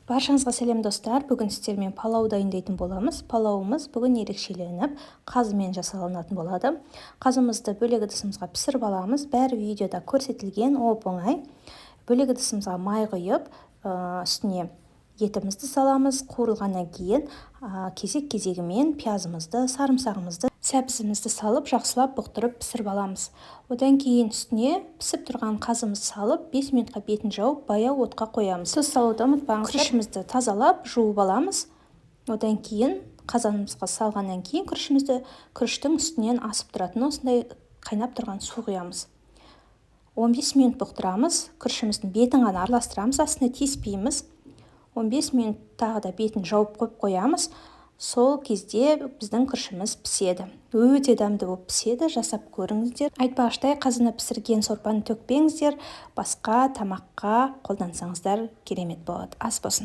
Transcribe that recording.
Баршаңызға сәлем, достар! Бүгін сіздермен палау дайындайтын боламыз. Палауымыз бүгін ерекшеленіп, қазымен жасалынатын болады. Қазымызды бөлек ыдысымызға пісіріп аламыз. Бәрі видеода көрсетілген, оп оңай. Бөлек ыдысымызға май құйып, үстіне етімізді саламыз. Қуырылғаннан кейін кезек кезегімен пиязымызды, сарымсағымызды, сәбізімізді салып, жақсылап бұқтырып, пісіріп аламыз. Одан кейін үстіне пісіп тұрған қазымызды салып, 5 минутқа бетін жауып, баяу отқа қоямыз. Тұз салуды ұмытпаңыздар. Күрішімізді тазалап, жуып аламыз. Одан кейін қазанымызға салғаннан кейін күрішімізді, күріштің үстінен асып тұратын осындай қайнап тұрған су құямыз. 15 минут бұқтырамыз. Күрішіміздің бетін ғана араластырамыз, астына тиіспейміз. 15 минут тағы да бетін жауып қойып қоямыз. Сол кезде біздің күрішіміз піседі. Өте дәмді болып піседі, жасап көріңіздер. Айтпақшыдай, қазына пісірген сорпаны төкпеңіздер, басқа тамаққа қолдансаңыздар, керемет болады. Ас болсын!